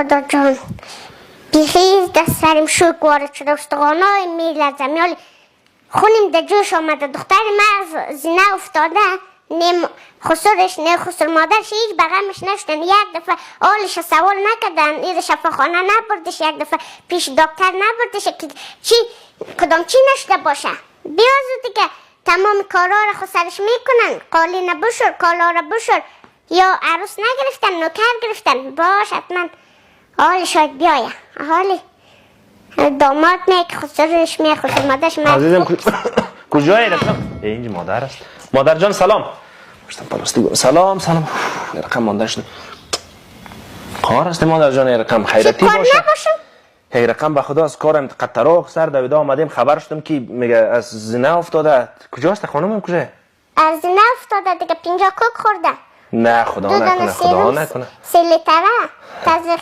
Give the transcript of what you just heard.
خدا جان، بیخی دست سرم شوک وارد شده، استخوانای میلرزم. یالی خونیم در جوش آمده. دختر من از زینه افتاده، نه خسرش نه خسر مادرش هیچ بغمش نشدن. یک دفعه حالش سوال نکردن، ایر شفاخانه نبردش، یک دفعه پیش دکتر نبردش که چی کدام چی نشده باشه. بیازو دیگه تمام کارا را خسرش میکنن، قالین بشور، کالا را بشور. یا عروس نگرفتن، نوکر گرفتن. باش، حتما حالی شاید بیایه. حالی داماد میه که خسرش میه، خسر مادرش میه. عزیزم، کجایی؟ رقم اینجا مادر است. مادر جان، سلام. پشتم پلاستیک. سلام سلام. رقم مانده شد. کار است مادر جان، رقم خیرتی کار باشه. نباشم. هی رقم به خدا از کارم قطراق سر دویده آمدیم، خبر شدم که میگه از زینه افتاده. کجاست خانمم؟ کجا؟ از زینه افتاده دیگه، 50 کوک خورده. نه، خدا دو دانه نکنه، خدا سیروم نکنه. 3 لیتره تزریق.